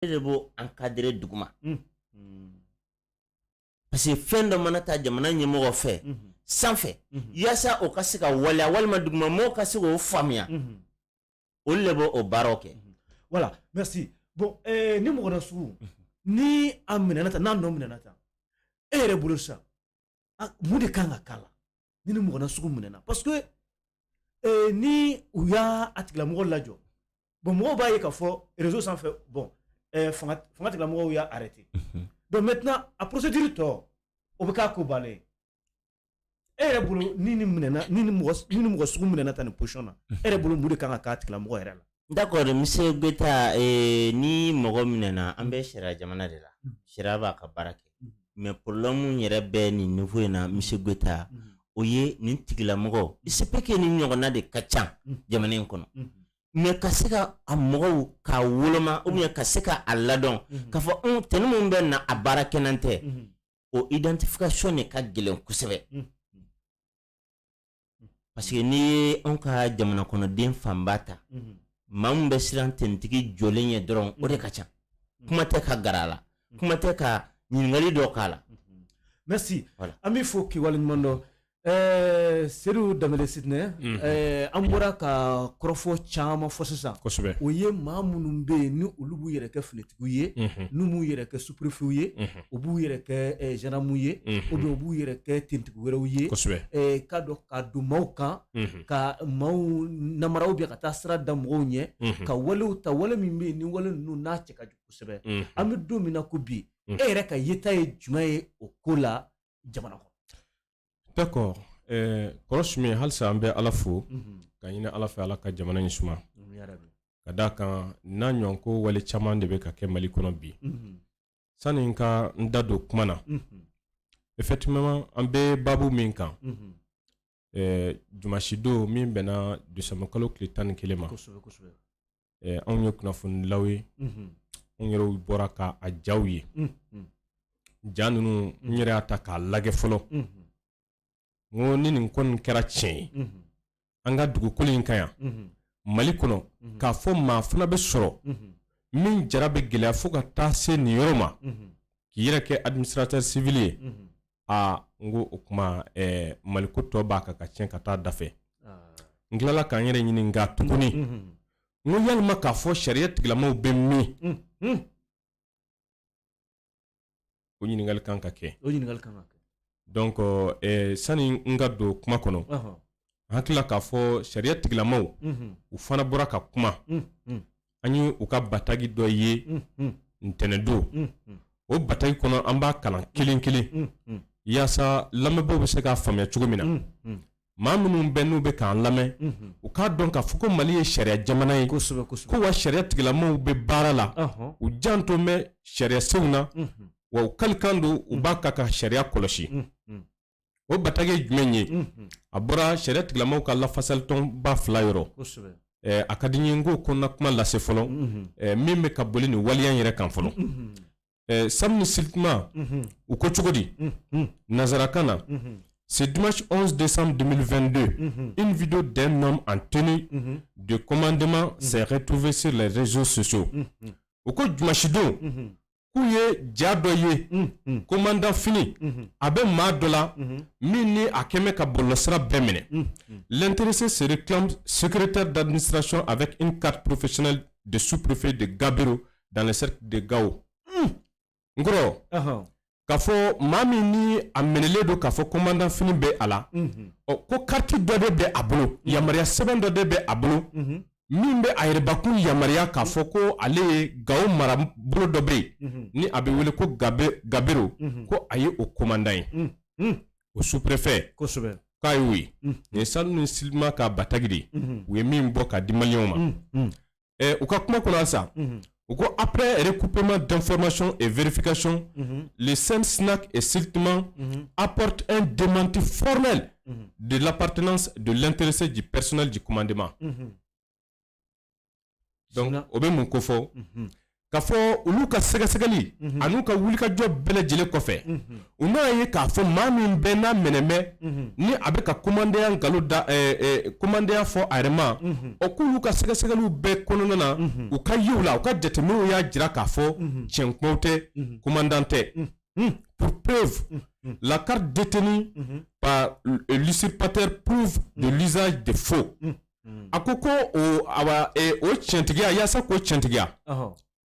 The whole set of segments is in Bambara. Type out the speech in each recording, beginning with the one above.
De b'o encadrer duguma, parce que fɛn dɔ mana taa jamana ɲɛmɔgɔ fɛ sanfɛ, yaasa o ka se ka waleya walima duguma mɔgɔw ka se k'o faamuya, olu de b'o baaraw kɛ. Voilà, merci. Bon, ni mɔgɔ na sugu ni a minɛna tan, n'a nɔ minɛna tan, e yɛrɛ bolo sisan, mun de kan ka k'a la ni mɔgɔ na sugu minɛna? Parce que ni u y'a a tigilamɔgɔ lajɔ, bon, mɔgɔw b'a ye k'a fɔ réseau sanfɛ, bon, fanga tigilamɔgɔw y'a arrêté. Donc maintenant, a procédure tɔ, o bɛ k'a ko bannen ye. E yɛrɛ bolo, ni minɛna, ni mɔgɔ sugu minɛna tan nin position na, e yɛrɛ bolo, mun de kan ka k'a tigilamɔgɔ yɛrɛ la? D'accord, monsieur Goïta, ni mɔgɔ minɛna, an bɛ sariya jamana de la, sariya b'a ka baara kɛ. Mais problème yɛrɛ bɛ nin niveau in na, monsieur Goïta, o ye nin tigilamɔgɔ, il se peut que nin ɲɔgɔnna de ka ca jamana in kɔnɔ, mais ka se ka a mɔgɔw k'a woloma ou bien ka se ka a ladɔn k'a fɔ tɛnɛ min bɛ na a baara kɛnɛ tɛ, o identification de ka gɛlɛn kosɛbɛ. Parce que n'i ye anw ka jamana kɔnɔden fanba ta, maa min bɛ siran tenitigi jɔlen ye dɔrɔn, o de ka ca. Kuma tɛ ka gara a la, kuma tɛ ka ɲininkali dɔ k'a la. Merci. Voilà. An b'i fo k'i waleɲuman dɔn. Seydou Danbele Sidinɛ, an bɔra ka kɔrɔfɔ caman fɔ sisan. O ye maa minnu bɛ yen, ni olu b'u yɛrɛ kɛ finitigiw ye, n'u m'u yɛrɛ kɛ sous-préfetw ye, u b'u yɛrɛ kɛ gendarmew ye, ou bien u b'u yɛrɛ kɛ tenitigi wɛrɛw ye, k'a dɔn ka don maaw kan, ka maaw namara, ou bien ka taa sira da mɔgɔw ɲɛ, ka walew ta, wale min bɛ yen, ni wale ninnu n'a cɛ ka jugu kosɛbɛ. An bɛ don min na ko bi, e yɛrɛ ka yeta ye jumɛn ye o ko la jamana kɔnɔ? D'accord. Kɔrɔ Sumi, halisa an bɛ Ala fo ka ɲini Ala fɛ, Ala ka jamana in suma. Ka d'a kan, n'a ɲɔgɔn ko wale caman de bɛ ka kɛ Mali kɔnɔ bi. Sani n ka n da don kuma na, effectivement, an bɛ baabu min kan, dimanche don min bɛnna décembre kalo tile 11 ma, anw ye kunnafonidilaw ye, anw yɛrɛw bɔra ka a jaw ye. Ja ninnu, n yɛrɛ y'a ta k'a lajɛ fɔlɔ, n ko ni nin kɔni kɛra tiɲɛ ye an ka dugukolo in kan yan, Mali kɔnɔ, k'a fɔ maa fana bɛ sɔrɔ min jara bɛ gɛlɛya fo ka taa se nin yɔrɔ ma, k'i yɛrɛ kɛ administrateur civil ye, aa, n ko o kuma, Maliko tɔ b'a kan ka tiɲɛ ka taa dafɛ. N tilala k'an yɛrɛ ɲininka tuguni, n ko yalima k'a fɔ sariya tigilamaw bɛ min? O ɲininkali kan ka kɛ. O ɲininkali kan ka kɛ. Donc sani n ka don kuma kɔnɔ, n hakilila k'a fɔ sariya tigilamaw, u fana bɔra ka kuma. An ye u ka bataki dɔ ye ntɛnɛndon. O bataki kɔnɔ, an b'a kalan kelen kelen yaasa lamɛnbaaw bɛ se k'a faamuya cogo min na. Maa minnu bɛ n'u bɛ k'an lamɛn, u k'a dɔn k'a fɔ ko Mali ye sariya jamana ye, ko wa sariya tigilamaw bɛ baara la, u janto bɛ sariya senw na, wa u kalikan don, u b'a ka sariya kɔlɔsi. O bataki ye jumɛn ye? A bɔra sariya tigilamaw ka lafasalitɔnba fila yɔrɔ. A ka di n ye n k'o kɔnɔna kuma lase fɔlɔ, min bɛ ka boli nin waleya in yɛrɛ kan fɔlɔ. SAM ni SYLTMA, u ko cogo di nanzarakan na? Ce dimanche 11 décembre 2022, une vidéo d'un homme en tenue de commandement s'est retrouvée sur les réseaux sociaux. U ko dimanche don, k'u ye ja dɔ ye, commandant fini a bɛ maa dɔ la min ni a kɛn bɛ ka bɔlɔlɔsira bɛɛ minɛ. L'intéressé se réclame secrétaire d'administration avec une carte professionnelle de sous-préfet de Gabero dans le cercle de Gao. N kɔrɔ, k'a fɔ maa min ni a minɛlen don k'a fɔ commandant fini bɛ a la, ɔ, ko carte dɔ de bɛ a bolo, yamaruya sɛbɛn dɔ de bɛ a bolo min bɛ a yɛrɛbakun yamaruya k'a fɔ ko ale ye Gawo mara bolo dɔ bɛ yen ni a bɛ wele ko Gabero, ko a ye o commandant ye, o sous-préfet, k'a y'o ye. Nin ye SAM ni SYLTMA ka bataki de ye, u ye min bɔ k'a di maliyɛnw ma. U ka kuma kɔnɔ halisa, u ko après recoupement d'informations et vérification, le SEMSNAC et SYLTMA apportent un démenti formel de l'appartenance de l'intéressé du personnel du commandement. Donc o bɛ mun ko fɔ? K'a fɔ olu ka sɛgɛsɛgɛli an'u ka wulikajɔ bɛɛ lajɛlen kɔfɛ, u n'a ye k'a fɔ maa min bɛ n'a minɛ bɛ ni a bɛ ka komandanya nkalon da, komandanya fɔ a yɛrɛ ma, o k'olu ka sɛgɛsɛgɛliw bɛɛ kɔnɔna na, u ka yew la, u ka jateminɛw y'a jira k'a fɔ tiɲɛ kumaw tɛ, commandant tɛ. Pour preuve, la carte détenue par l'usurpateur prouve de l'usage de faux. A ko ko o awa o tiɲɛtigiya, yaasa k'o tiɲɛtigiya,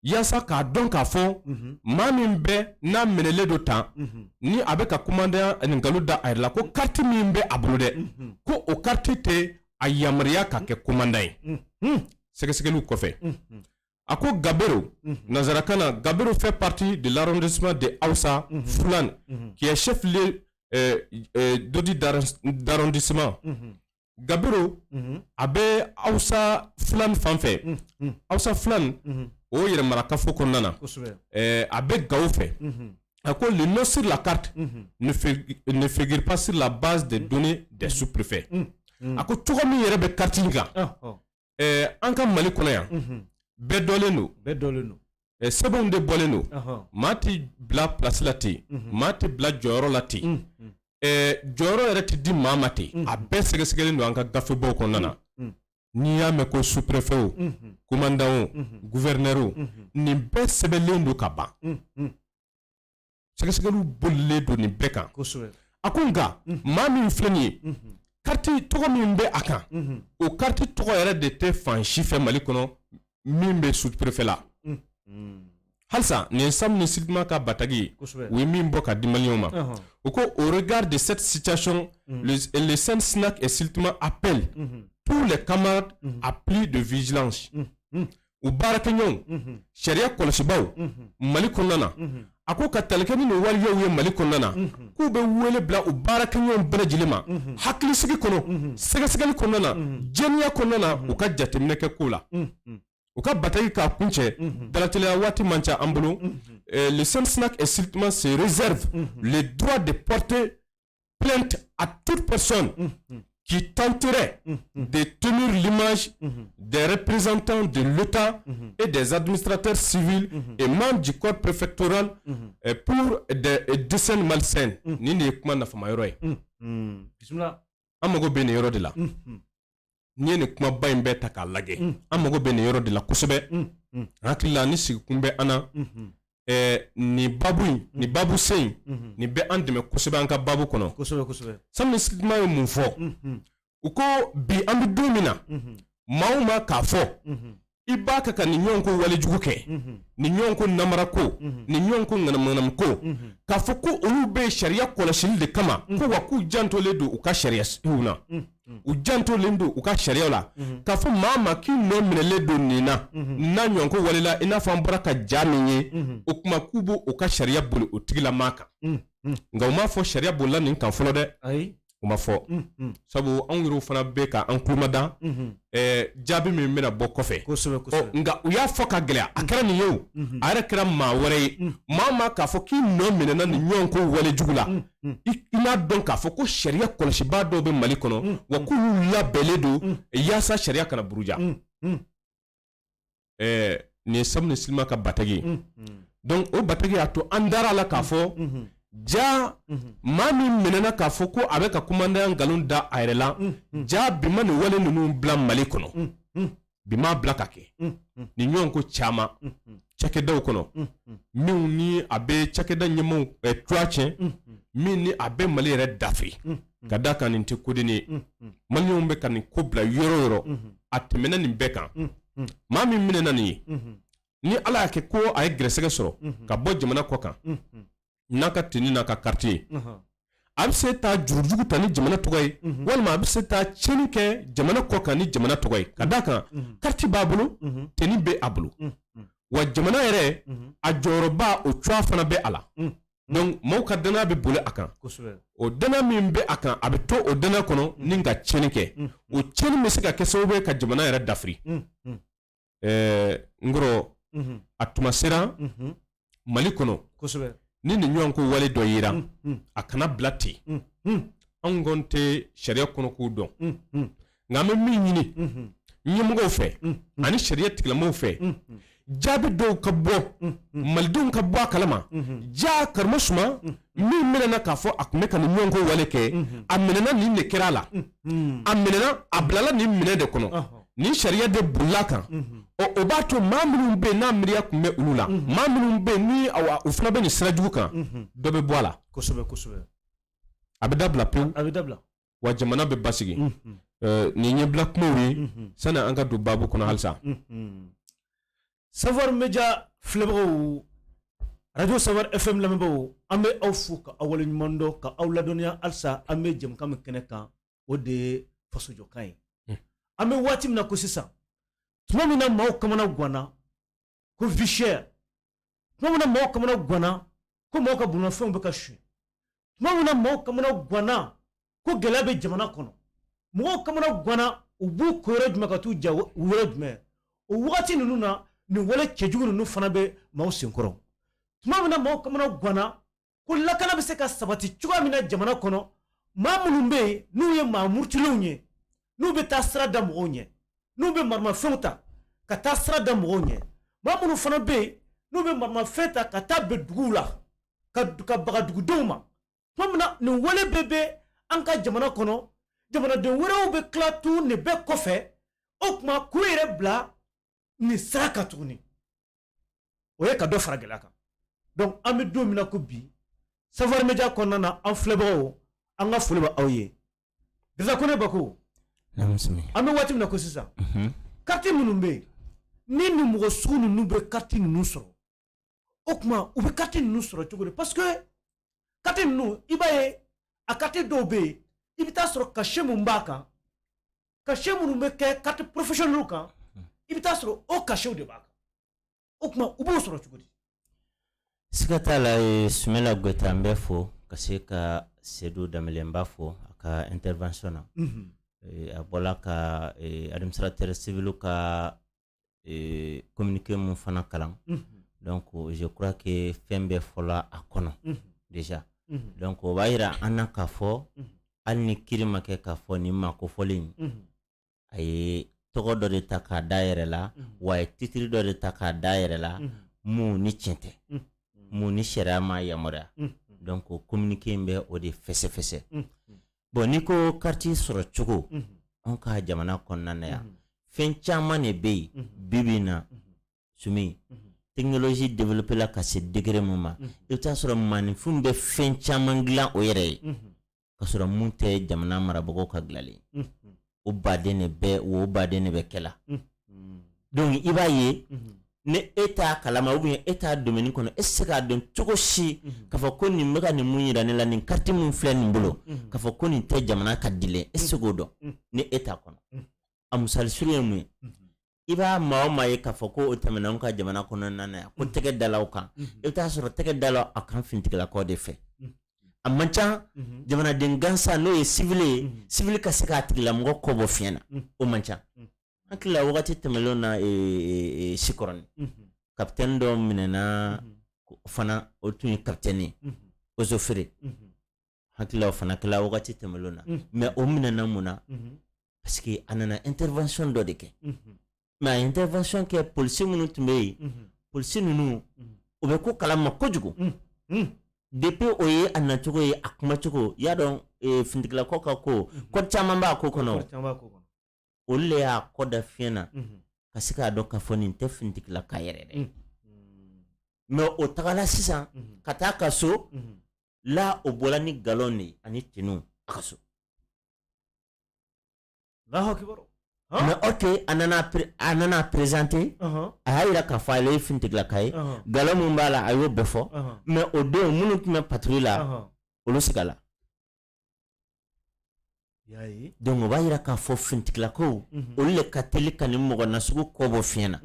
yaasa k'a dɔn k'a fɔ maa min bɛ n'a minɛlen don tan ni a bɛ ka komandanya nkalon da a yɛrɛ la, ko kariti min bɛ a bolo dɛ, ko o kariti tɛ a yamaruya ka kɛ komandan ye. Sɛgɛsɛgɛliw kɔfɛ, a ko Gabero, nansarakan na Gabero, fait partie de l'arrondissement de Hausa Fulani, qui est chef-lieu dudit d'arrondissement. Gabero a bɛ Hausa Fulani fan fɛ, Hausa Fulani o yɛrɛmarakafo kɔnɔna na, a bɛ Gawo fɛ. A ko le nom sur la carte ne figure pas sur la base des données des sous-préfets. A ko cogo min yɛrɛ bɛ carte in kan, an ka Mali kɔnɔ yan, bɛɛ dɔnlen don, bɛɛ dɔnlen don, sɛbɛnw de bɔlen don. Maa tɛ bila place la ten, maa tɛ bila jɔyɔrɔ la ten, jɔyɔrɔ yɛrɛ tɛ di maa ma ten. A bɛɛ sɛgɛsɛgɛlen don an ka gafebaw kɔnɔna na. N'i y'a mɛn ko sous-préfet o, commandant o, gouverneur o, nin bɛɛ sɛbɛnlen don ka ban. Sɛgɛsɛgɛliw bolilen don nin bɛɛ kan. A ko nka maa min filɛ nin ye, kariti tɔgɔ min bɛ a kan, o kariti tɔgɔ yɛrɛ de tɛ fan si fɛ Mali kɔnɔ min bɛ sous-préfet la. Halisa nin ye SAM ni SYLTMA ka bataki ye, u ye min bɔ ka di maliyɛnw ma. U ko au regard de cette situation, le SYNSNAC et SYLTMA appellent tous les camarades à plus de vigilance. U baarakɛɲɔgɔnw, sariya kɔlɔsibaw Mali kɔnɔna na, a ko ka tali kɛ ni nin waleyaw ye Mali kɔnɔna na, k'u bɛ wele bila u baarakɛɲɔgɔnw bɛɛ lajɛlen ma, hakilisigi kɔnɔ, sɛgɛsɛgɛli kɔnɔna na, jɛniya kɔnɔna na, u ka jateminɛ kɛ ko la. U ka bataki k'a kuncɛ, dalateliya waati man ca an bolo. Le SYNSNAC et SYLTMA se réserve le droit de porter plainte à toute personne qui tenterait de ternir l'image des représentants de l'État et des administrateurs civils et membres du corps préfectoral pour des desseins malsains. Nin de ye kuma nafama yɔrɔ ye. Bisimila. An mago bɛ nin yɔrɔ de la. N'i ye nin kumaba in bɛɛ ta k'a lajɛ, an mago bɛ nin yɔrɔ de la kosɛbɛ. N hakili la ni sigikun bɛ an na, nin babu in, nin babu sen in, nin bɛ an dɛmɛ kosɛbɛ an ka babu kɔnɔ. Kosɛbɛ, kosɛbɛ. SAM ni SYLTMA ye mun fɔ? U ko bi an bɛ don min na, maa o maa k'a fɔ i b'a kɛ ka nin ɲɔgɔn ko walejugu kɛ, nin ɲɔgɔn ko namara ko, nin ɲɔgɔn ko ŋanamuŋanamu ko, k'a fɔ ko olu bɛ sariya kɔlɔsili de kama, ko wa k'u jantolen don u ka sariya na, u jantolen don u ka sariya la, k'a fɔ maa ma k'i nɔ minɛlen don nin na, n'a ɲɔgɔn ko wale la, i n'a fɔ an bɔra ka ja min ye, o tuma k'u b'o u ka sariya boli o tigilamaa kan. Nka u m'a fɔ sariya bolila nin kan fɔlɔ dɛ. Ayi. U ma fɔ, sabu anw yɛrɛw fana bɛ ka an tulomada jaabi min bɛna bɔ kɔfɛ. Kosɛbɛ, kosɛbɛ. Nka u y'a fɔ ka gɛlɛya, a kɛra nin ye o, a yɛrɛ kɛra maa wɛrɛ ye, maa maa k'a fɔ k'i nɔ minɛna nin ɲɔgɔn ko wale jugu la, i n'a dɔn k'a fɔ ko sariya kɔlɔsibaa dɔw bɛ Mali kɔnɔ, wa k'olu labɛnnen don yaasa sariya kana buruja. Nin ye SAM ni SYLTMA ka bataki ye. Donc o bataki y'a to an dara a la k'a fɔ ja maa min minɛna k'a fɔ ko a bɛ ka kumandanya nkalon da a yɛrɛ la, ja bi ma nin wale ninnu bila Mali kɔnɔ, bi m'a bila ka kɛ nin ɲɔgɔn ko caman cakɛdaw kɔnɔ, minnu ni a bɛ cakɛda ɲɛmaaw tɔgɔ tiɲɛ, min ni a bɛ Mali yɛrɛ dafiri. Ka d'a kan nin tɛ kodennin ye, maliyɛnw bɛ ka nin ko bila yɔrɔ o yɔrɔ, a tɛmɛna nin bɛɛ kan. Maa min minɛna nin ye, ni Ala y'a kɛ ko a ye gɛrɛsɛgɛ sɔrɔ ka bɔ jamana kɔ kan n'a ka tenue n'a ka carte ye, a bɛ se taa jurujugu ta ni jamana tɔgɔ ye, walima a bɛ se taa tiɲɛni kɛ jamana kɔ kan ni jamana tɔgɔ ye. Ka d'a kan carte b'a bolo, tenue bɛ a bolo, wa jamana yɛrɛ a jɔyɔrɔba o cogoya fana bɛ a la. Donc maaw ka danaya bɛ boli a kan. O danaya min bɛ a kan, a bɛ to o danaya kɔnɔ ni ka tiɲɛni kɛ. O tiɲɛni bɛ se ka kɛ sababu ye ka jamana yɛrɛ dafiri. N kɔrɔ, a tuma sera Mali kɔnɔ, ni nin ɲɔgɔn ko wale dɔ yera, a kana bila ten. Anw kɔni tɛ sariya kɔnɔ k'o dɔn, nka an bɛ min ɲini ɲɛmɔgɔw fɛ ani sariya tigilamɔgɔw fɛ, Jaabi dɔw ka bɔ, malidenw ka bɔ a kalama. Ja Karimasuma min minɛna k'a fɔ a tun bɛ ka nin ɲɔgɔn ko wale kɛ, a minɛna, nin de kɛra a la, a minɛna, a bilala nin minɛ de kɔnɔ, nin sariya de bolila kan. Ɔ, o b'a to maa minnu bɛ yen n'a miiriya tun bɛ olu la, maa minnu bɛ yen ni awa u fana bɛ nin sira jugu kan, dɔ bɛ bɔ a la. Kosɛbɛ, kosɛbɛ. A bɛ dabila pewu. A bɛ dabila. Wa jamana bɛ basigi. Nin ɲɛbila kumaw ye sani an ka don baabu kɔnɔ halisa. Savoir Media filɛbagaw, Radio Savoir FM lamɛnbagaw, an bɛ aw fo ka aw waleɲuman dɔn, ka aw ladɔnniya halisa an bɛ jɛmukan min kɛnɛ kan, o de ye fasojɔkan ye. An bɛ waati min na ko sisan, tuma min na maaw kamana ganna ko vie chère, tuma min na maaw kamana ganna ko maaw ka bolimafɛnw bɛ ka suɲɛ, tuma min na maaw kamana ganna ko gɛlɛya bɛ jamana kɔnɔ, mɔgɔw kamana ganna u b'u ko yɔrɔ jumɛn ka t'u ja yɔrɔ jumɛn, o wagati ninnu na, nin wale cɛjugu ninnu fana bɛ maaw senkɔrɔ. Tuma min na maaw kamana ganna ko lakana bɛ se ka sabati cogoya min na jamana kɔnɔ, maa minnu bɛ yen n'u ye maa murutilenw ye, n'u bɛ taa sira da mɔgɔw ɲɛ, n'u bɛ maramafɛnw ta ka taa sira da mɔgɔw ɲɛ, maa minnu fana bɛ yen n'u bɛ maramafɛn ta ka taa bɛn duguw la ka baga dugudenw ma, tuma min na nin wale bɛɛ bɛ an ka jamana kɔnɔ, jamanaden wɛrɛw bɛ tila tun nin bɛɛ kɔfɛ, o tuma k'u yɛrɛ bila nin sira kan tuguni, o ye ka dɔ fara gɛlɛya kan. Donc an bɛ don min na ko bi, Savoir Media kɔnɔna na, an filɛbagaw, an ka foli bɛ aw ye. Dirisa Kone Bako, an bɛ waati min na ko sisan, carte minnu bɛ yen ni nin mɔgɔ sugu ninnu bɛ carte ninnu sɔrɔ, o tuma u bɛ carte ninnu sɔrɔ cogo di? Parce que carte ninnu, i b'a ye a carte dɔw bɛ yen, i bɛ taa sɔrɔ cachet mun b'a kan, cachet minnu bɛ kɛ carte professionnelle kan, i bɛ taa sɔrɔ o cachet de b'a kan. O tuma u b'o sɔrɔ cogo di? Siga t'a la. Sumala Goyita, n bɛ fo ka se ka Sedu Danbele n b'a fo a ka intervention na. A bɔla ka administrateur civil ka communiqué mun fana kalan, donc je crois que fɛn bɛɛ fɔla a kɔnɔ déjà. Donc o b'a yira an na k'a fɔ hali ni kiri ma kɛ k'a fɔ nin maa kofɔlen in, a ye tɔgɔ dɔ de ta k'a da yɛrɛ la, wa a ye titre dɔ de ta k'a da yɛrɛ la mun ni tiɲɛ tɛ, mun ni sariya ma yamaruya. Donc communiqué in bɛ o de fɛsɛfɛsɛ. Bon, n'i ko carte sɔrɔ cogo, anw ka jamana kɔnɔna na yan, fɛn caman de bɛ yen bi bi in na. Sumi, technologie développé la ka se degré mun ma, i bɛ taa sɔrɔ maaninfin bɛ fɛn caman dilan o yɛrɛ ye ka sɔrɔ mun tɛ jamana marabagaw ka dilanlen. O baden de bɛ, o baden de bɛ kɛ la. Donc i b'a ye, ni e t'a kalama ou bien e t'a domaine kɔnɔ, e tɛ se k'a dɔn cogo si k'a fɔ ko nin bɛ ka nin mun yira ne la, nin carte mun filɛ nin bolo, k'a fɔ ko nin tɛ jamana ka dilen. E tɛ se k'o dɔn ni e t'a kɔnɔ. A misali surun ye mun ye? I b'a maa o maa ye k'a fɔ ko o tɛmɛna anw ka jamana kɔnɔna na yan ko tɛgɛ dala o kan, i bɛ taa sɔrɔ tɛgɛ dala a kan finitigilakaw de fɛ. A man ca jamanaden gansan, n'o ye civil ye, civil ka se k'a tigilamɔgɔ kɔ bɔ fiɲɛ na, o man ca. Hakili la wagati tɛmɛnlenw na, Sikɔrɔni, capitaine dɔ minɛna fana, o tun ye capitaine ye, eaux et forêts. Hakili la o fana kɛla wagati tɛmɛnlenw na. Mais o minɛna mun na? Parce que a nana intervention dɔ de kɛ. Mais a ye intervention kɛ, polisi minnu tun bɛ yen, polisi ninnu u bɛ ko kalama kojugu. Depuis o ye a nacogo ye, a kumacogo, i y'a dɔn, finitigilakaw ka ko ko caman b'a ko kɔnɔ. Olu le y'a kɔ da fiɲɛ na ka se k'a dɔn k'a fɔ nin tɛ finitigilaka yɛrɛ dɛ. Mais o tagala sisan ka taa ka so la, o bɔla ni galon de ye ani tenue a ka so. Mais ok, a nana présenter, a y'a yira k'a fɔ ale ye finitigilaka ye, galon mun b'a la, a y'o bɛɛ fɔ. Mais o don, minnu tun bɛ patrouille la, olu sigala. Donc o b'a yira k'a fɔ finitigilakaw, olu le ka teli ka nin mɔgɔ nasugu kɔ bɔ fiɲɛ na,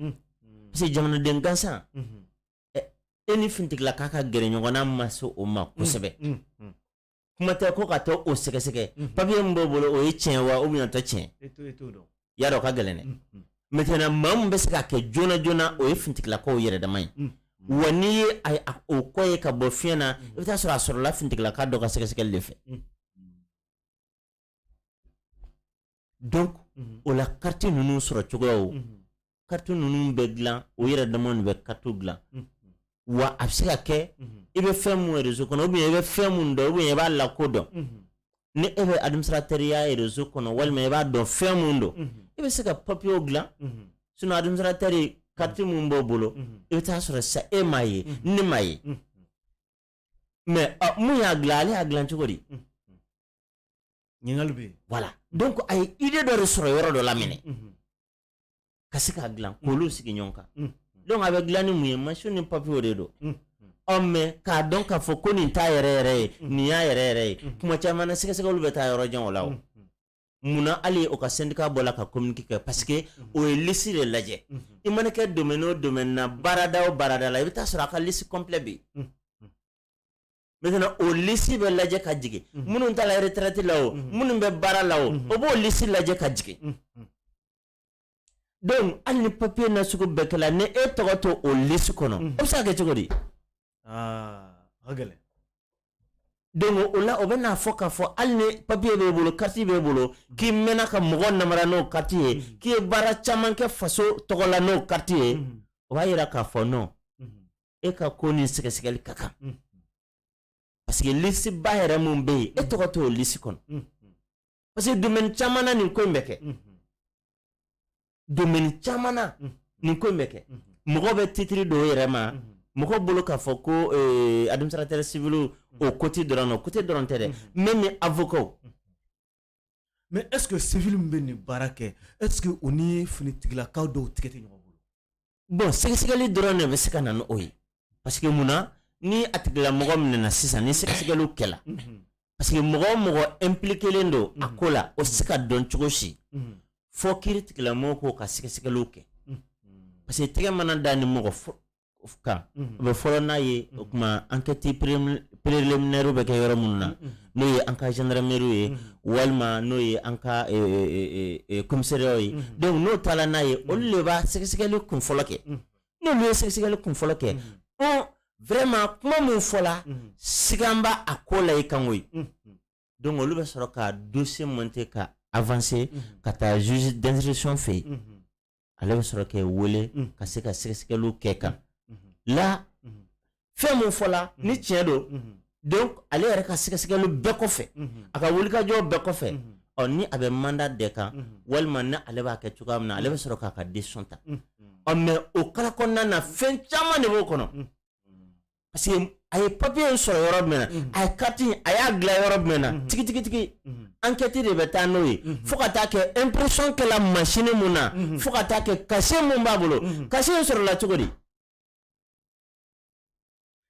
parce que jamanaden gansan, e ni finitigilaka ka gɛrɛ ɲɔgɔn na ma se o ma kosɛbɛ. Kuma tɛ ko ka taa o sɛgɛsɛgɛ, papiye min b'o bolo, o ye tiɲɛ wa ou bien o tɛ tiɲɛ, y'a dɔn o ka gɛlɛn dɛ. Maintenant, maa min bɛ se k'a kɛ joona joona, o ye finitigilakaw yɛrɛ dama ye. Wa n'i ye o kɔ ye ka bɔ fiɲɛ na, i bɛ taa sɔrɔ a sɔrɔla finitigilaka dɔ ka sɛgɛsɛgɛli de fɛ. Donc o la, carte ninnu sɔrɔ cogoyaw Carte ninnu bɛ dilan, o yɛrɛ dama de bɛ carte dilan. Wa a bɛ se ka kɛ i bɛ fɛn mun réseau kɔnɔ, ou bien i bɛ fɛn mun dɔn, ou bien i b'a lakodɔn. Ni e bɛ administrateur ya réseau kɔnɔ, walima i b'a dɔn fɛn mun don, i bɛ se ka papier dilan. Sinon administrateur carte mun b'o bolo, i bɛ taa sɔrɔ sisan e m'a ye, ne m'a ye. Mais mun y'a dilan, ale y'a dilan cogo di? Ɲininkali bɛ yen. Voilà, donc a ye idée dɔ de sɔrɔ yɔrɔ dɔ la minɛ ka se k'a dilan k'olu sigi ɲɔgɔn kan. Donc a bɛ dilan ni mun ye? Machine ni papier de don. Ɔ, mais k'a dɔn k'a fɔ ko nin t'a yɛrɛ yɛrɛ ye, nin y'a yɛrɛ yɛrɛ ye, kuma caman na sɛgɛsɛgɛliw bɛ taa yɔrɔ jan o la. O munna hali o ka syndicat bɔla ka communiqué kɛ? Parce que o ye liste de lajɛ. I mana kɛ domaine o domaine na, baarada o baarada la, i bɛ taa sɔrɔ a ka liste complet bɛ yen. Maintenant o liste bɛ lajɛ ka jigin, minnu ta la retraite la o, minnu bɛ baara la o, o b'o liste lajɛ ka jigin. Donc hali ni papier nasugu bɛɛ kɛla, ni e tɔgɔ to o liste kɔnɔ, o bɛ se ka kɛ cogo di? Aa, a ka gɛlɛn. Donc o la, o bɛ n'a fɔ k'a fɔ hali ni papier b'e bolo, carte b'e bolo, k'i mɛnna ka mɔgɔ namara n'o carte ye, k'i ye baara caman kɛ faso tɔgɔ la n'o carte ye, o b'a yira k'a fɔ non, e ka ko ni sɛgɛsɛgɛli ka kan, parce que liste ba yɛrɛ mun bɛ yen, e tɔgɔ t'o liste kɔnɔ. Parce que domaine caman na, nin ko in bɛ kɛ. Domaine caman na, nin ko in bɛ kɛ. Mɔgɔ bɛ titre dɔw yɛrɛ ma, mɔgɔ bolo k'a fɔ ko administrateur civil, o côté dɔrɔn na, o côté dɔrɔn tɛ dɛ, même ni avocat. Mais est ce que civil min bɛ nin baara kɛ, est ce que o ni finitigilakaw dɔw tigɛ tɛ ɲɔgɔn bolo? Bon, sɛgɛsɛgɛli dɔrɔn de bɛ se ka na n'o ye, parce que munna ni a tigilamɔgɔ minɛna sisan, ni sɛgɛsɛgɛliw kɛla, parce que mɔgɔ o mɔgɔ impliquélen don a ko la, o tɛ se ka dɔn cogo si fɔ kiiri tigilamɔgɔw k'o ka sɛgɛsɛgɛliw kɛ. Parce que tɛgɛ mana da ni mɔgɔ kan, o bɛ fɔlɔ n'a ye. O tuma enquête préliminaire bɛ kɛ yɔrɔ minnu na, n'o ye an ka gendarmerie ye, walima n'o ye an ka commissariat ye. Donc n'o taara n'a ye, olu de b'a sɛgɛsɛgɛli kun fɔlɔ kɛ. N'olu ye sɛgɛsɛgɛli kun fɔlɔ kɛ, bon, vraiment kuma mun fɔla, sigan b'a a ko la i kan koyi. Donc olu bɛ sɔrɔ ka dossier monter ka avancer ka taa juge d'instruction fɛ yen. Ale bɛ sɔrɔ k'e wele ka se ka sɛgɛsɛgɛliw kɛ kan la fɛn mun fɔla, ni tiɲɛ don. Donc ale yɛrɛ ka sɛgɛsɛgɛli bɛɛ kɔfɛ, a ka wulikajɔ bɛɛ kɔfɛ, ɔ, ni a bɛ mandat de kan, walima ni ale b'a kɛ cogoya min na, ale bɛ sɔrɔ k'a ka décision ta. Ɔ, mais o kala kɔnɔna na, fɛn caman de b'o kɔnɔ, parce que a ye papier in sɔrɔ yɔrɔ jumɛn na, a ye carte in, a y'a dilan yɔrɔ jumɛn na, tigitigi enquête de bɛ taa n'o ye, fo ka taa kɛ impression kɛla machine mun na, fo ka taa kɛ cachet mun b'a bolo, cachet in sɔrɔla cogo di,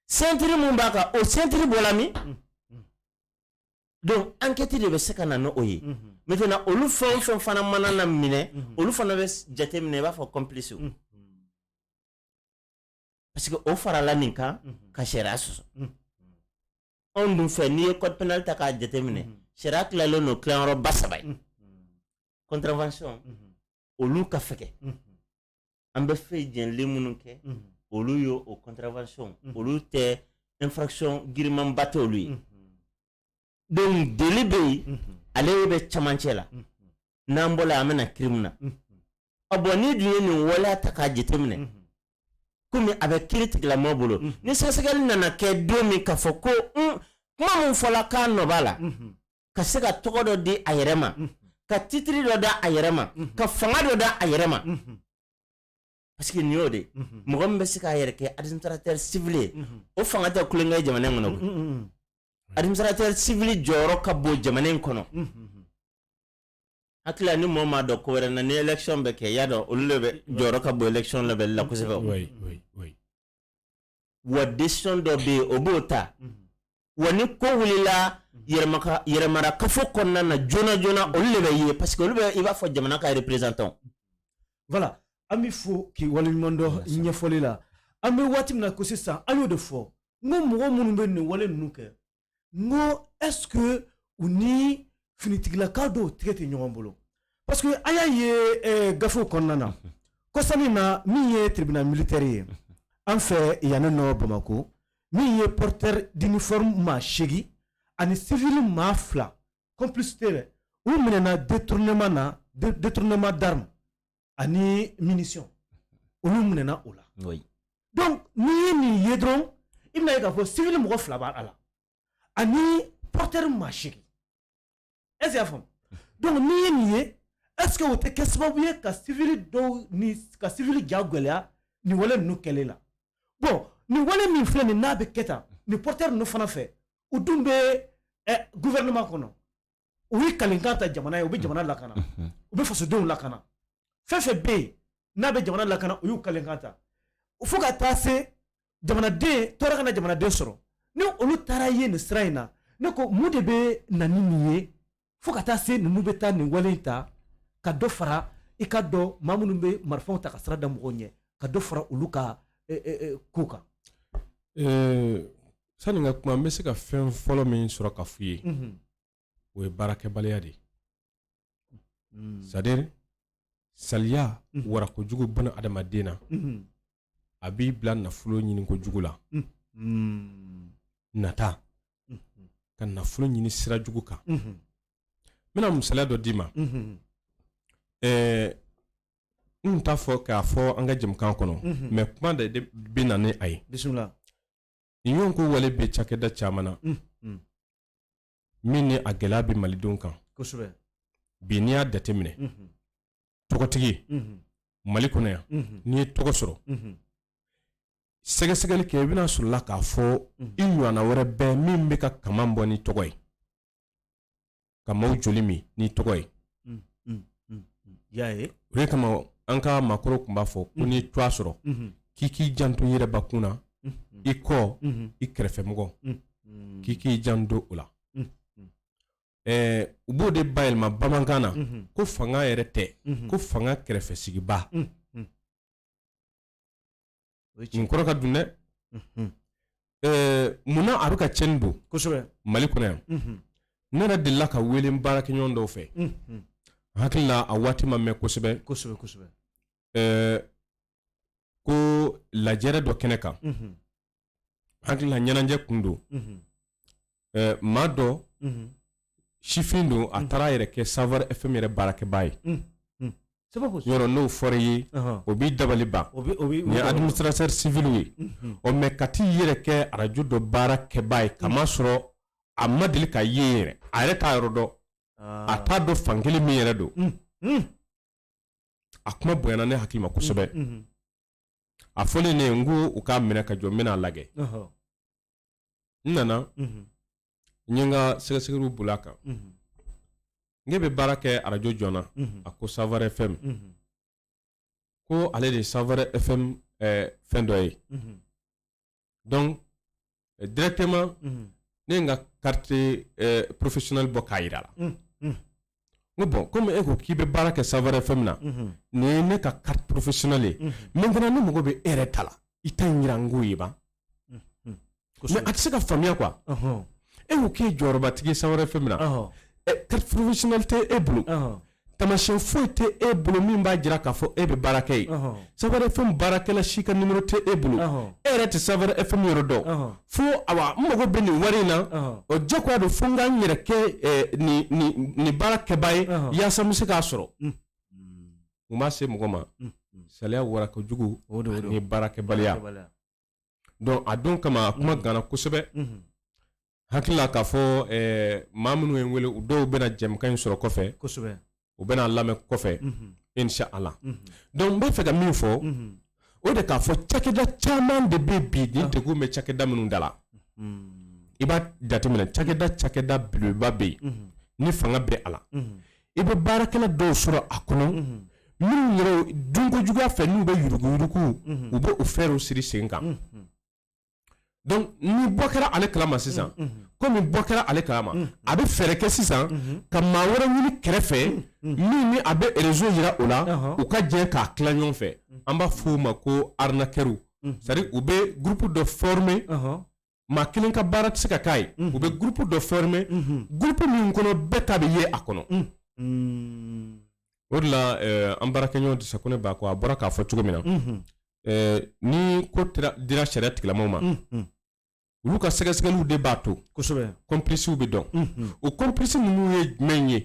ceinture mun b'a kan, o ceinture bɔla min. Donc enquête de bɛ se ka na n'o ye. Maintenant olu fɛn o fɛn fana mana na minɛ, olu fana bɛ jate minɛ i b'a fɔ complice, parce que o farala nin kan ka sariya sɔsɔ. Anw dun fɛ, n'i ye code pénal ta k'a jateminɛ, sariya tilalen don tilayɔrɔba saba ye. Contravention, olu ka fɛgɛ, an bɛ fɛn jɛnlen minnu kɛ, olu ye o contravention, olu tɛ infraction girimanba tɛ olu ye. Donc délit bɛ yen, ale bɛ camancɛ la. N'an bɔla, an bɛna crime na. Ɔ, bon, n'i dun ye nin waleya ta k'a jateminɛ, komi a bɛ kiiri tigilamɔgɔ bolo, ni sɛgɛsɛgɛli nana kɛ don min k'a fɔ ko kuma mun fɔla k'a nɔ b'a la, ka se ka tɔgɔ dɔ di a yɛrɛ ma, ka titre dɔ da a yɛrɛ ma, ka fanga dɔ da a yɛrɛ ma, parce que nin y'o de mɔgɔ min bɛ se k'a yɛrɛ kɛ administrateur civil ye, o fanga tɛ kulonkɛ ye jamana in kɔnɔ koyi. Administrateur civil jɔyɔrɔ ka bon jamana in kɔnɔ. Hakili la, ni mɔgɔ m'a dɔn ko wɛrɛ na, ni élection bɛ kɛ, i y'a dɔn olu de bɛ jɔyɔrɔ ka bon élection labɛnli la kosɛbɛ o. Wa décision dɔ bɛ yen, o b'o ta. Wa ni ko wulila yɛrɛmara kafo kɔnɔna na joona joona, olu de bɛ ye, parce que olu bɛ i b'a fɔ jamana ka représentant. Voilà, an bɛ fo k'i waleɲuman dɔn ɲɛfɔli la. An bɛ waati min na ko sisan, an y'o de fɔ n ko mɔgɔ minnu bɛ nin wale ninnu kɛ, n ko est ce que u ni finitigilakaw dɔw tigɛ tɛ ɲɔgɔn bolo? Parce que an y'a ye gafew kɔnɔna na kɔsani na, min ye tribunal militaire ye an fɛ yan nɔ Bamakɔ, min ye porteur d'uniforme maa 8 ani civil maa 2, complicité dɛ, u minɛna détournement na, détournement d'armes ani munitions. Olu minɛna o la. Donc n'i ye nin ye dɔrɔn, i bɛna ye k'a fɔ civil mɔgɔ 2 b'a la ani porteur maa 8. Est ce que i y'a faamu? Donc n'i ye nin ye, est ce que o tɛ kɛ sababu ye ka civil dɔw ni ka civil ja gɛlɛya nin wale ninnu kɛlen la? Bon, nin wale min filɛ nin, n'a bɛ kɛ tan nin porteur ninnu fana fɛ, u dun bɛ gouvernement kɔnɔ, u ye kalenkan ta jamana ye, u bɛ jamana lakana, u bɛ fasodenw lakana, fɛn fɛn bɛ yen n'a bɛ jamana lakana, u y'u kalenkan ta fo ka taa se jamanaden tɔɔrɔ kana jamanaden sɔrɔ. Ni olu taara ye nin sira in na, ne ko mun de bɛ na ni nin ye fo ka taa se ninnu bɛ taa nin wale in ta ka dɔ fara i ka dɔn maa minnu bɛ marifaw ta ka sira da mɔgɔw ɲɛ, ka dɔ fara olu ka ko kan? Sani n ka kuma, n bɛ se ka fɛn fɔlɔ min sɔrɔ ka f'u ye, o ye baarakɛbaliya de ye. C'est à dire saliya wara kojugu buna adamaden na, a b'i bila nafolo ɲini kojugu la, nata ka nafolo ɲini sira jugu kan. N bɛna misaliya dɔ d'i ma. N t'a fɔ k'a fɔ an ka jɛmukan kɔnɔ, mais kuma de bɛ na ni a ye. Bisimila. Nin ɲɔgɔn ko wale bɛ cakɛda caman na min ni a gɛlɛya bɛ malidenw kan. Bi n'i y'a jateminɛ, tɔgɔtigi Mali kɔnɔ yan, n'i ye tɔgɔ sɔrɔ, sɛgɛsɛgɛli kɛ, i bɛna sɔrɔ la k'a fɔ i ɲɔgɔnna wɛrɛ bɛ min bɛ ka kaman bɔ ni tɔgɔ ye, ka maaw joli min ni tɔgɔ ye. Y'a ye. O de kama an ka maakɔrɔw tun b'a fɔ ko n'i ye tɔgɔ sɔrɔ, k'i k'i janto i yɛrɛ bakun na, i kɔ, i kɛrɛfɛmɔgɔ, k'i k'i janto o la. U b'o de bayɛlɛma bamanankan na ko fanga yɛrɛ tɛ, ko fanga kɛrɛfɛsigiba. Nin kɔrɔ ka dun dɛ. Munna a bɛ ka cɛnni don kosɛbɛ Mali kɔnɔ yan? Ne yɛrɛ delila ka wele n baarakɛɲɔgɔn dɔw fɛ, n hakili la a waati ma mɛn kosɛbɛ kosɛbɛ kosɛbɛ, ko lajɛrɛ dɔ kɛnɛ kan, hakili la ɲɛnajɛ kun don. Maa dɔ sifin don, a taara a yɛrɛ kɛ Savoir FM yɛrɛ baarakɛbaa ye. Yɔrɔ n'o fɔra i ye, o b'i dabali ban. Nin ye administrateur civil ye, ɔ mais ka t'i yɛrɛ kɛ arajo dɔ baarakɛbaa ye, k'a masɔrɔ a ma deli ka ye yɛrɛ, a yɛrɛ t'a yɔrɔ dɔn, a t'a dɔn fankelen min yɛrɛ don. A kuma bonyana ne hakili ma kosɛbɛ. A fɔlen ne ye, n ko u k'a minɛ ka jɔ, n bɛna a lajɛ. N nana, n ye n ka sɛgɛsɛgɛliw boli a kan. N k'e bɛ baara kɛ arajo jɔn na? A ko Savoir FM. Ko ale de ye Savoir FM fɛn dɔ ye. Donc directement ne ye n ka carte professionnelle bɔ k'a jira a la. N ko bon, komi e ko k'i bɛ baara kɛ Savoir FM na, nin ye ne ka carte professionnelle ye. Maintenant ne mago bɛ e yɛrɛ ta la, i ta in jira n k'o ye ban. Mais a tɛ se ka faamuya quoi. E ko k'e jɔyɔrɔbatigi ye Savoir FM na, carte professionnelle tɛ e bolo, taamasiyɛn foyi tɛ e bolo min b'a jira k'a fɔ e bɛ baara kɛ yen. Savoir FM baarakɛla si ka numéro tɛ e bolo, e yɛrɛ tɛ Savoir FM yɔrɔ dɔn. Fo awa n mago bɛ nin wari in na, o jagoya don fo n ka n yɛrɛ kɛ nin baara kɛbaa ye yaasa n bɛ se k'a sɔrɔ. Mun b'a se mɔgɔ ma? Saliya wara kojugu ni baarakɛbaliya. Donc a don kama a kuma ganna kosɛbɛ. Hakili la k'a fɔ maa minnu ye n wele, u dɔw bɛna jɛmukan in sɔrɔ kɔfɛ, u bɛna lamɛn kɔfɛ insha Allah. Donc n b'a fɛ ka min fɔ, o de k'a fɔ cakɛda caman de bɛ bi nin degun bɛ cakɛda minnu da la. I b'a jateminɛ, cakɛda belebeleba bɛ yen ni fanga bɛ a la, i bɛ baarakɛla dɔw sɔrɔ a kɔnɔ minnu yɛrɛ dunko juguya fɛ, n'u bɛ yuruguyurugu, u bɛ o fɛɛrɛw siri sen kan. Donc ni bɔ kɛra ale kalama sisan, komi bɔ kɛra ale kalama, a bɛ fɛɛrɛ kɛ sisan ka maa wɛrɛ ɲini kɛrɛfɛ min ni a bɛ réseau jira o la, u ka jɛ k'a tila ɲɔgɔn fɛ. An b'a fɔ o ma ko arnaqueur. C'est à dire u bɛ groupe dɔ former, maa kelen ka baara tɛ se ka k'a ye, u bɛ groupe dɔ former, groupe min kɔnɔ bɛɛ ta bɛ ye a kɔnɔ. O de la an baarakɛɲɔgɔn Disa Kone Bako, a bɔra k'a fɔ cogo min na, ni ko dira sariya tigilamɔgɔw ma, Olu ka sɛgɛsɛgɛliw de b'a to kosɛbɛ complices bɛ dɔn. O complice ninnu ye jumɛn ye?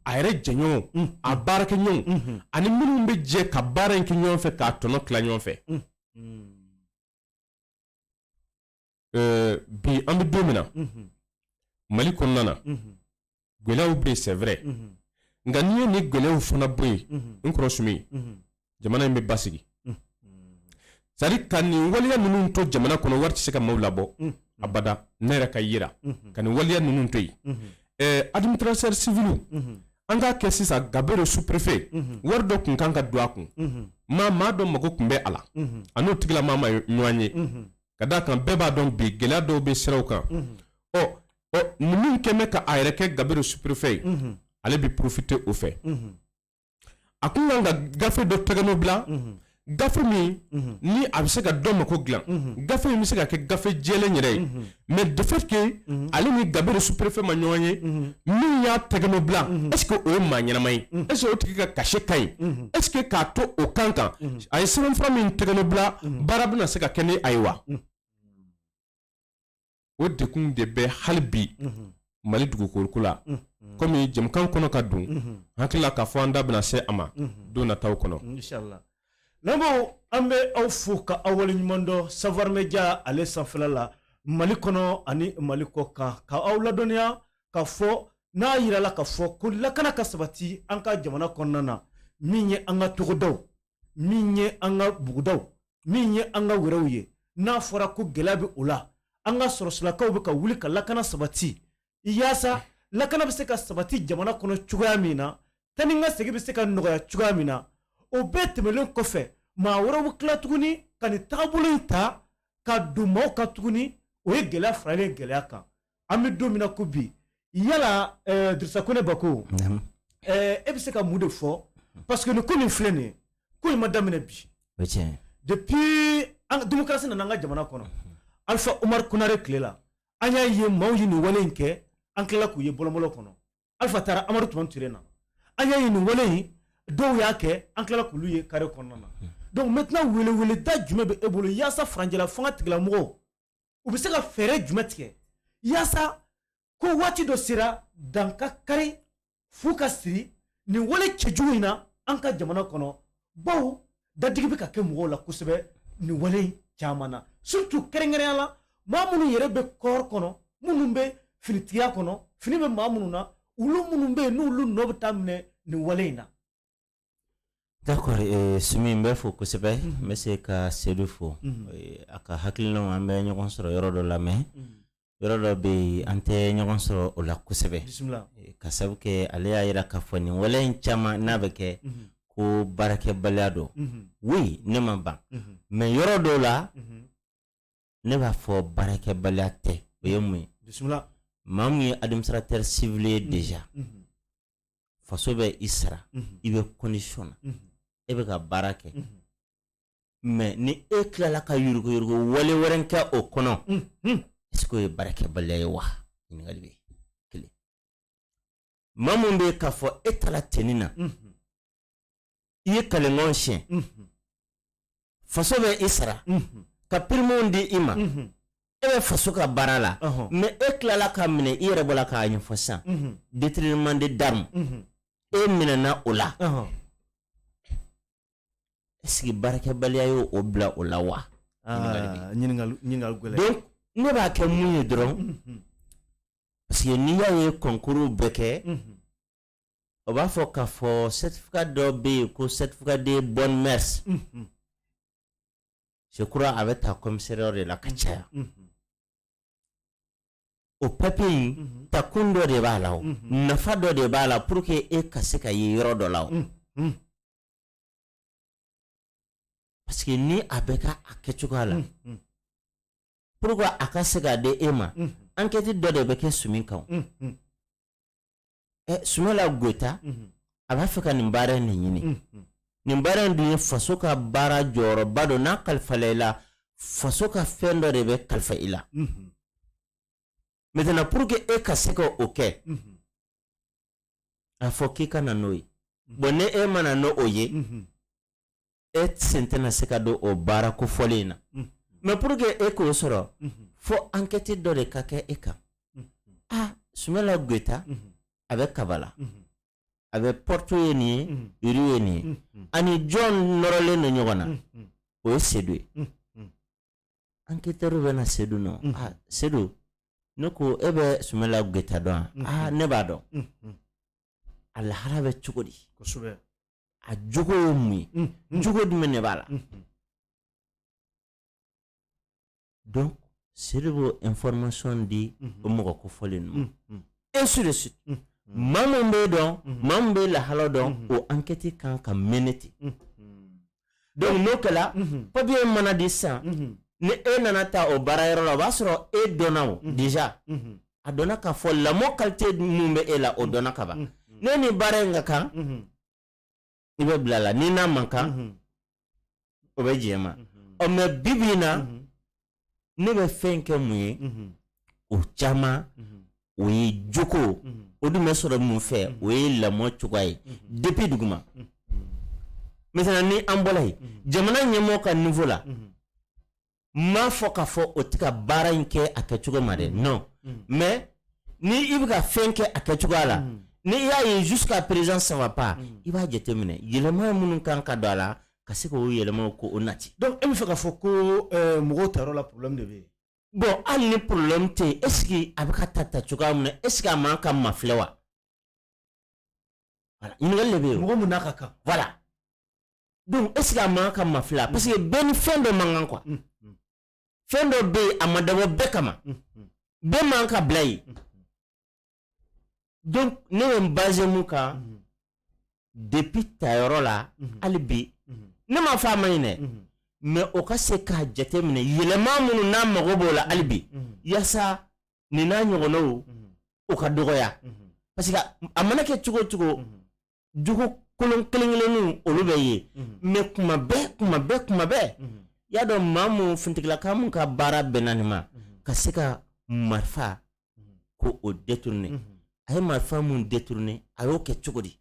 A yɛrɛ jɛɲɔgɔnw, a baarakɛɲɔgɔnw, ani minnu bɛ jɛ ka baara in kɛ ɲɔgɔn fɛ k'a tɔnɔ tila ɲɔgɔn fɛ. Bi an bɛ don min na Mali kɔnɔna na, gɛlɛyaw bɛ yen, c'est vrai, nka n'i ye nin gɛlɛyaw fana bɔ yen, n kɔrɔ Sumi, jamana in bɛ basigi. C'est à dire ka nin waleya ninnu to jamana kɔnɔ, wari tɛ se ka maaw labɔ abada. Ne yɛrɛ ka yira ka nin waleya ninnu to yen, administrateur civil, an k'a kɛ sisan Gabero sous-préfet, wari dɔ tun kan ka don a kun, maa dɔ mago tun bɛ a la, a n'o tigilamaa ma ɲɔgɔn ye, ka d'a kan bɛɛ b'a dɔn bi gɛlɛya dɔw bɛ siraw kan. Ɔ nin min kɛn bɛ ka a yɛrɛ kɛ Gabero sous-préfet ye, ale bɛ profiter o fɛ. A kun kan ka gafe dɔ tɛgɛnɔ bila, gafe min ni a bɛ se ka dɔ mako dilan, gafe in bɛ se ka kɛ gafe jɛlen yɛrɛ ye. Mais de fait que ale ni Gabero sous-préfet ma ɲɔgɔn ye, min y'a tɛgɛnɔ bila, est ce que o ye maa ɲɛnama ye? Est ce que o tigi ka cachet ka ɲi? Est ce que k'a to o kan kan, a ye sɛbɛnfura min tɛgɛnɔ bila, baara bɛna se ka kɛ ni a ye wa? O degun de bɛ hali bi Mali dugukoloko la. Komi jɛmukan kɔnɔ ka don, hakili la k'a fɔ an da bɛna se a ma don nataw kɔnɔ. Inshallah. Lamɛnbaaw, an bɛ aw fo ka aw waleɲuman dɔn Savoir Media ale sanfɛla la, Mali kɔnɔ ani Mali kɔ kan, ka aw ladɔnniya ka fɔ n'a yirala ka fɔ ko lakana ka sabati an ka jamana kɔnɔna na, min ye an ka togodaw, min ye an ka bugudaw, min ye an ka wɛrɛw ye, n'a fɔra ko gɛlɛya bɛ o la, an ka sɔrɔsilakaw bɛ ka wuli ka lakana sabati, yaasa lakana bɛ se ka sabati jamana kɔnɔ cogoya min na, taa ni ka segin bɛ se ka nɔgɔya cogoya min na. O bɛɛ tɛmɛnen kɔfɛ, maa wɛrɛw bɛ tila tuguni ka nin tagabolo in ta ka don maaw kan tuguni. O ye gɛlɛya faralen gɛlɛya kan. An bɛ don min na ko bi, yala Dirisa Kone Bako, e bɛ se ka mun de fɔ? Parce que nin ko min filɛ nin ye, ko in ma daminɛ bi. Depuis an démocratie nana an ka jamana kɔnɔ, Alpha Umar Konare tile la, an y'a ye maaw ye nin wale in kɛ, an tilala k'u ye bɔlɔnbɔlɔ kɔnɔ. Alpha taara, Amadu Tumani Ture nana, an y'a ye nin wale in dɔw y'a kɛ, an tilala k'olu ye carré kɔnɔna na. Donc maintenant, weleweleda jumɛn bɛ e bolo yaasa furancɛla fanga tigilamɔgɔw u bɛ se ka fɛɛrɛ jumɛn tigɛ yaasa ko waati dɔ sera, dan ka kari, fu ka siri nin wale cɛjugu in na an ka jamana kɔnɔ, bawo dadigi bɛ ka kɛ mɔgɔw la kosɛbɛ nin wale in caman na, surtout kɛrɛnkɛrɛnya la maa minnu yɛrɛ bɛ corps kɔnɔ, minnu bɛ finitigiya kɔnɔ, fini bɛ maa minnu na, olu minnu bɛ yen n'olu nɔ bɛ taa minɛ nin wale in na? D'accord, Sumi, n bɛ fo kosɛbɛ. N bɛ se ka Sedu fo a ka hakilinaw. An bɛ ɲɔgɔn sɔrɔ yɔrɔ dɔ la, mais yɔrɔ dɔ bɛ yen, an tɛ ɲɔgɔn sɔrɔ o la kosɛbɛ, ka sabu kɛ ale y'a jira k'a fɔ nin wale in caman n'a bɛ kɛ ko baarakɛbaliya don. Oui, ne ma ban, mais yɔrɔ dɔw la, ne b'a fɔ baarakɛbaliya tɛ. O ye mun ye? Bisimila. Maa min ye administrateur civil ye déjà, faso bɛ i sara, i bɛ condition na, e bɛ ka baara kɛ, mais ni e tilala ka yuruguyurugu wale wɛrɛ kɛ o kɔnɔ, est ce que o ye baarakɛbaliya ye wa? Ɲininkali bɛ kelen. Maa mun bɛ k'a fɔ e taara tenue na, i ye kalenkan siɲɛ, faso bɛ i sara ka primew di i ma, e bɛ faso ka baara la, mais e tilala ka minɛ, i yɛrɛ bɔra k'a ɲɛfɔ sisan, détournement de d'armes, e minɛna o la, est ce que baarakɛbaliya y'o o bila o la wa? Ɲininkali gɛlɛn. Donc ne b'a kɛ mun ye dɔrɔn, parce que n'i y'a ye concours bɛɛ kɛ, o b'a fɔ k'a fɔ certificat dɔ bɛ yen ko certificat de bonne mœurs, je crois a bɛ ta commissariat de la ka caya. O papier in takun dɔ de b'a la, o nafa dɔ de b'a la pour que e ka se ka ye yɔrɔ dɔ la. O parce que ni a bɛ ka a kɛcogoya la, pour que a ka se k'a di e ma, enquête dɔ de bɛ kɛ Sumi kan. Ɛ, Sumala Goyita, a b'a fɛ ka nin baara in de ɲini. Nin baara in dun ye faso ka baara jɔyɔrɔba don. N'a kalifala i la, faso ka fɛn dɔ de bɛ kalifa i la. Maintenant, pour que e ka se ka o kɛ, a fɔ k'i ka na n'o ye. Bon, ni e ma na n'o ye, e sen tɛna se ka don o baara kofɔlen in na. Mais pour que e k'o sɔrɔ, Fo enquête dɔ de ka kɛ e kan. Ah, Sumala Goyita, a bɛ Kabala, a bɛ porte ye nin ye, rue ye nin ye, ani jɔn nɔrɔlen don ɲɔgɔn na? O ye Sedu ye. Enquêteur bɛ na Sedu nɔ. Ah, Sedu, ne ko e bɛ Sumala Goyita dɔn wa? Ah, ne b'a dɔn. A lahala bɛ cogo di? A jogo ye mun ye? Jogo jumɛn de b'a la? Donc Sedu b'o information di o mɔgɔ kofɔlen ninnu ma, ainsi de suite. Maa min b'e dɔn, maa min b'e lahala dɔn, o enquête kan ka mener ten. Donc n'o kɛla, papier mana di sisan, ni e nana ta o baara yɔrɔ la, o b'a sɔrɔ e dɔnna o déjà, a dɔnna k'a fɔ lamɔ qualité mun bɛ e la, o dɔnna ka ban. Ne ni baara in ka kan, i bɛ bila la, ni n'a man kan, o bɛ jɛ ma. Ɔ, mais bi bi in na, ne bɛ fɛn kɛ mun ye? O caman, o ye jogo. O dun bɛ sɔrɔ mun fɛ? O ye lamɔ cogoya ye depuis duguma. Maintenant, ni an bɔra yen, jamana ɲɛmɔgɔ ka niveau la, n m'a fɔ k'a fɔ o tɛ ka baara in kɛ a kɛcogo ma dɛ, non. Mais ni i bɛ ka fɛn kɛ a kɛcogoya la, ni i y'a ye jusqu'à présent ça va pas, i b'a jateminɛ yɛlɛma minnu kan ka don a la, ka se k'o yɛlɛmaw ko o nati. Donc e bɛ fɛ k'a fɔ ko mɔgɔw tayɔrɔ la, problème de bɛ yen? Bon, hali ni problème tɛ yen, est ce que a bɛ ka ta ta cogoya min na, est ce que a man ka mafilɛ wa? Voilà, ɲininkali de bɛ yen. Mɔgɔ mun n'a ka kan. Voilà, donc est ce que a man ka mafilɛ? Parce que bɛɛ ni fɛn dɔ man kan quoi. Fɛn dɔ bɛ yen, a ma dabɔ bɛɛ kama, bɛɛ man ka bila yen. Donc ne bɛ n basé mun kan? Depuis tayɔrɔ la, hali bi ne m'a fɔ a ma ɲi dɛ, mais o ka se k'a jateminɛ yɛlɛma minnu n'a mago b'o la hali bi, yaasa nin n'a ɲɔgɔnnaw o ka dɔgɔya. Parce que a mana kɛ cogo o cogo, jogo kolon kelen kelenninw, olu bɛ ye. Mais kuma bɛɛ, kuma bɛɛ, kuma bɛɛ, y'a dɔn maa mun finitigilaka mun ka baara bɛnna nin ma, ka se ka marifa ko o détourner, a ye marifa mun détourner, a y'o kɛ cogo di?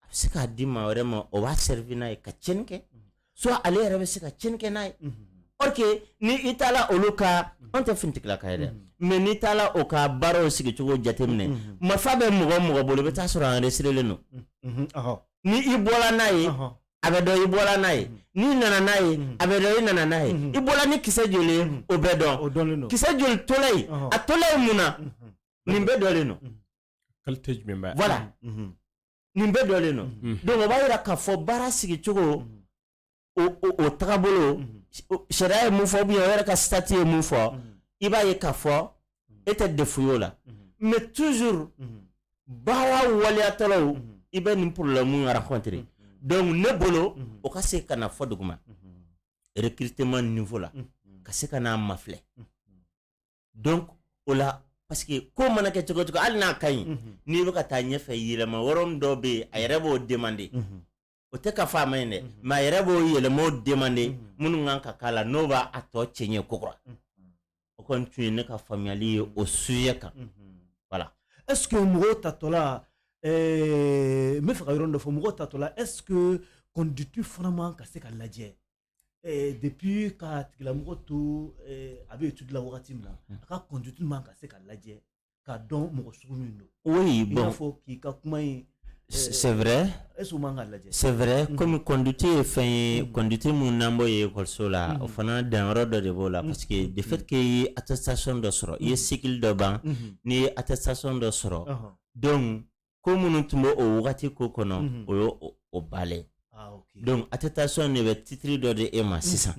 A bɛ se k'a di maa wɛrɛ ma, o b'a servir n'a ye ka tiɲɛni kɛ, soit ale yɛrɛ bɛ se ka tiɲɛni kɛ n'a ye. Or que ni i taara olu ka, an tɛ finitigilaka ye dɛ, mais n'i taara o ka baaraw sigicogo jateminɛ, marifa bɛ mɔgɔ o mɔgɔ bolo, i bɛ taa sɔrɔ enregistré don. Ni i bɔra n'a ye, a bɛ dɔn i bɔra n'a ye. N'i nana n'a ye, a bɛ dɔn i nana n'a ye. I bɔra ni kisɛ joli ye, o bɛ dɔn. Kisɛ joli tola yen, a tola yen mun na? Nin bɛɛ dɔnlen don. Qualité jumɛn b'a? Voilà, nin bɛɛ dɔnlen don. Donc o b'a yira k'a fɔ baara sigicogo, o tagabolo, sariya ye mun fɔ, ou bien o yɛrɛ ka statut ye mun fɔ, i b'a ye k'a fɔ e tɛ défaut y'o la. Mais toujours baara waleyatɔlaw, i bɛ nin problème rencontrer. Donc ne bolo, o ka se ka na fɔ duguma recrutement niveau la, ka se ka n'a mafilɛ. Donc o la, parce que ko mana kɛ cogo o cogo, hali n'a ka ɲi, n'i bɛ ka taa ɲɛfɛ, yɛlɛma wɛrɛ dɔ bɛ yen, a yɛrɛ b'o demander. O tɛ ka fɔ a ma ɲi dɛ, mais a yɛrɛ b'o yɛlɛmaw demander minnu kan ka k'a la, n'o b'a a tɔ cɛ ɲɛ kokura. O kɔni tun ye ne ka faamuyali ye o sujet kan, voilà. Est ce que mɔgɔw tatɔla, n bɛ fɛ ka yɔrɔ dɔ fɔ, mɔgɔw tatɔla, est ce que conduite fana man ka se ka lajɛ depuis ka tigilamɔgɔ to a bɛ étude la wagati min na, a ka conduite man ka se ka lajɛ k'a dɔn mɔgɔ sugu min don? Oui, bon. I n'a fɔ k'i ka kuma in. C'est vrai. Est-ce que o man ka lajɛ? C'est vrai, comme conduite ye fɛn ye, conduite mun n'an b'o ye ekɔliso la, o fana danyɔrɔ dɔ de b'o la, parce que de fait que i ye attestation dɔ sɔrɔ, i ye cycle dɔ ban, n'i ye attestation dɔ sɔrɔ, donc ko minnu tun bɛ o wagati ko kɔnɔ, o y'o o balen. Donc attestation de bɛ titre dɔ di e ma sisan.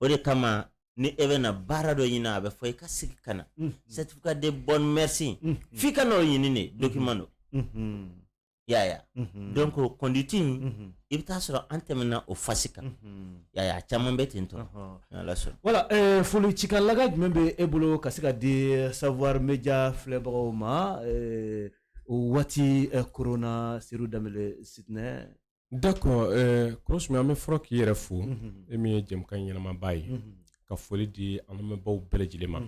O de kama, ni e bɛ na baara dɔ ɲini, a bɛ fɔ i ka sigi ka na certificat de bonne mœurs, f'i ka n'o ɲini de, document don. I y'a ye? Donc conduite in, i bɛ taa sɔrɔ an tɛmɛna o phase kan. I y'a ye, a caman bɛ ten tɔ, Ala sɔnna. Voilà, foli cikan laga jumɛn bɛ e bolo ka se ka di Savoir Media filɛbagaw ma o waati korona, Seydou Danbele Sitinɛ? D'accord, Kɔrɔsumi, an bɛ fɔlɔ k'i yɛrɛ fo, e min ye jɛmukan ɲɛnamaba ye, ka foli di an lamɛnbaaw bɛɛ lajɛlen ma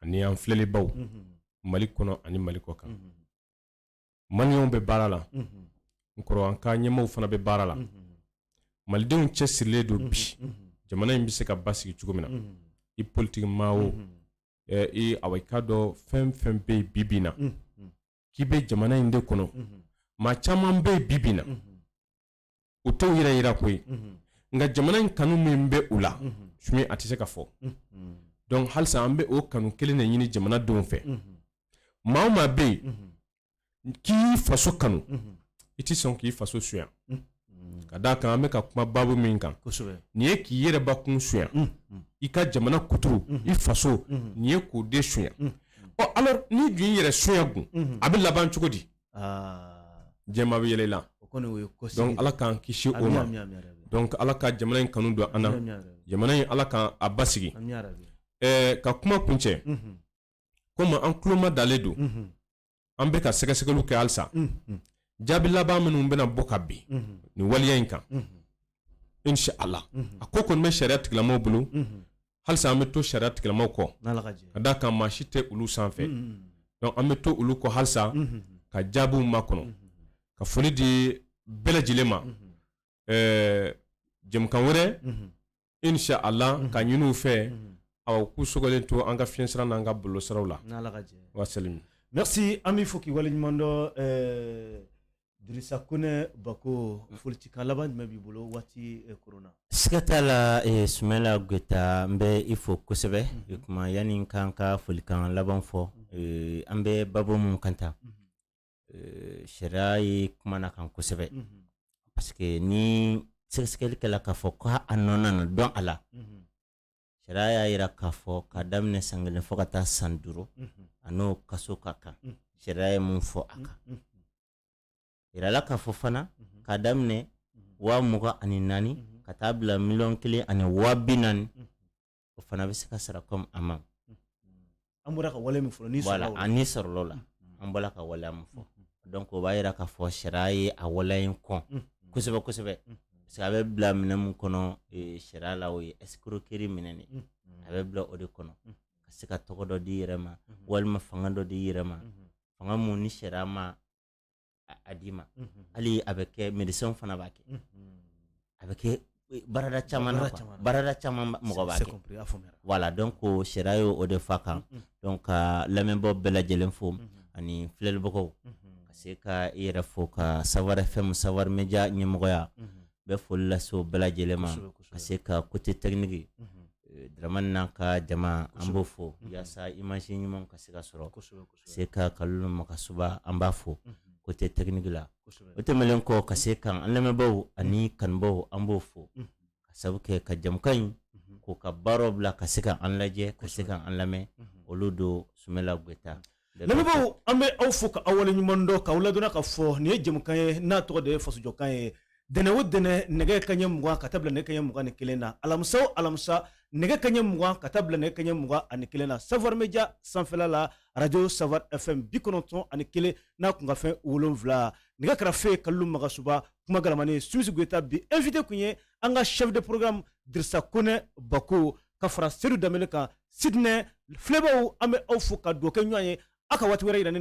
ani an filɛlibaw Mali kɔnɔ ani Mali kɔ kan. Maliyɛnw bɛ baara la, n kɔrɔ, an ka ɲɛmaaw fana bɛ baara la. Malidenw cɛsirilen don bi, jamana in bɛ se ka basigi cogo min na. I politiki maa o, i awa, i k'a dɔn fɛn fɛn bɛ yen bi bi in na k'i bɛ jamana in de kɔnɔ, maa caman bɛ yen bi bi in na, u t'u yɛrɛ yira koyi, nka jamana in kanu min bɛ u la, Sumi, a tɛ se ka fɔ. Donc halisa an bɛ o kanu kelen de ɲini jamanadenw fɛ. Maa o maa bɛ yen k'i y'i faso kanu, i tɛ sɔn k'i faso suya. Ka d'a kan an bɛ ka kuma baabu min kan nin ye, k'i yɛrɛbakun suya, i ka jamana kuturu, i faso, nin ye k'o de suya. Ɔ alors, n'i dun y'i yɛrɛ suya gun, a bɛ laban cogo di? Jɛma bɛ yɛlɛ i la. Donc Ala k'an kisi o ma. Donc Ala ka jamana in kanu don an na, jamana in, Ala k'an a basigi. Ka kuma kuncɛ, komi an tuloma dalen don, an bɛ ka sɛgɛsɛgɛliw kɛ halisa, jaabi laban minnu bɛna bɔ ka bin nin waleya in kan, insha Allah, a ko kɔni bɛ sariya tigilamaw bolo. Halisa an bɛ to sariya tigilamaw kɔ, ka d'a kan maa si tɛ olu sanfɛ. Donc an bɛ to olu kɔ halisa ka jaabiw makɔnɔ. Ka foli di bɛɛ lajɛlen ma. Jɛmukan wɛrɛ, insha Allah, ka ɲini u fɛ aw k'u sɔgɔlen to an ka fiɲɛsira n'an ka bɔlɔlɔsiraw la. Wa salam. Merci, an b'i fo k'i waleɲuman dɔn, Dirisa Kone Bako. Folicikan laban jumɛn b'i bolo waati koronna? Siga t'a la, Sumala Goyita, n bɛ i fo kosɛbɛ. O kuma, yanni n kan ka folikan laban fɔ, an bɛ baabu mun kan tan, sariya ye kumana kan kosɛbɛ, parce que ni sɛgɛsɛgɛli kɛla k'a fɔ ko a nɔ nana dɔn a la, sariya y'a yira k'a fɔ k'a daminɛ san 1 fo ka taa san 5, a n'o kaso ka kan. Sariya ye mun fɔ a kan? Yirala k'a fɔ fana k'a daminɛ 24,000 ka taa bila 1,040,000, o fana bɛ se ka sara comme amende. An bɔra ka wale min fɔ ni sɔrɔla, ani sɔrɔla la, an bɔra ka waleya min fɔ. Donc o b'a yira k'a fɔ sariya ye a waleya in kɔn kosɛbɛ kosɛbɛ, parce que a bɛ bila minɛn min kɔnɔ sariya la, o ye escroquerie minɛn de, a bɛ bila o de kɔnɔ ka se ka tɔgɔ dɔ di i yɛrɛ ma walima fanga dɔ di i yɛrɛ ma, fanga mun ni sariya ma a d'i ma. Hali a bɛ kɛ médecin fana b'a kɛ, a bɛ kɛ baarada caman na, baarada caman mɔgɔ b'a kɛ. Voilà, donc sariya ye o de fɔ a kan. Donc ka lamɛnbaaw bɛɛ lajɛlen fo ani filɛlibagaw, ka se ka i yɛrɛ fo, ka Savoir FM, Savoir Media ɲɛmɔgɔya bɛ foli lase o bɛɛ lajɛlen ma, ka se ka côté technique, Dramane n'a ka jama, an b'o fo yaasa image ɲuman ka se ka sɔrɔ. Se ka Kalilu Makasuba, an b'a fo côté technique la. O tɛmɛnen kɔ, ka se kan an lamɛnbaaw ani kanubaw, an b'o fo ka sabu kɛ ka jamukan in k'o ka baaraw bila ka se ka an lajɛ, ka se ka an lamɛn. Olu don, Sumala Goyita. Lamɛnbaaw, an bɛ aw fo ka aw waleɲuman dɔn, k'aw ladɔnna ka fɔ nin ye jamukan ye n'a tɔgɔ de ye Fasojɔkan ye. Dɛnɛ o dɛnɛ, nɛgɛ kaɲɛ 20 ka taa bila nɛgɛ kaɲɛ 21 na. Alamisa o alamisa, nɛgɛ kaɲɛ 20 ka taa bila nɛgɛ kaɲɛ 21 na, Savoir Media sanfɛla la, radio Savoir FM 91 n'a kunkanfɛn 7. Nɛgɛ karafe, Kalilu Magasuba, kuma galamani, Sumisi Goyita. Bi invité kun ye an ka chef de programme Dirisa Kone Bako, ka fara Sedu Danbele kan Sidney. Filɛbaw, an bɛ aw fo ka dugawu kɛ ɲɔgɔn ye, aw ka waati wɛrɛ yira.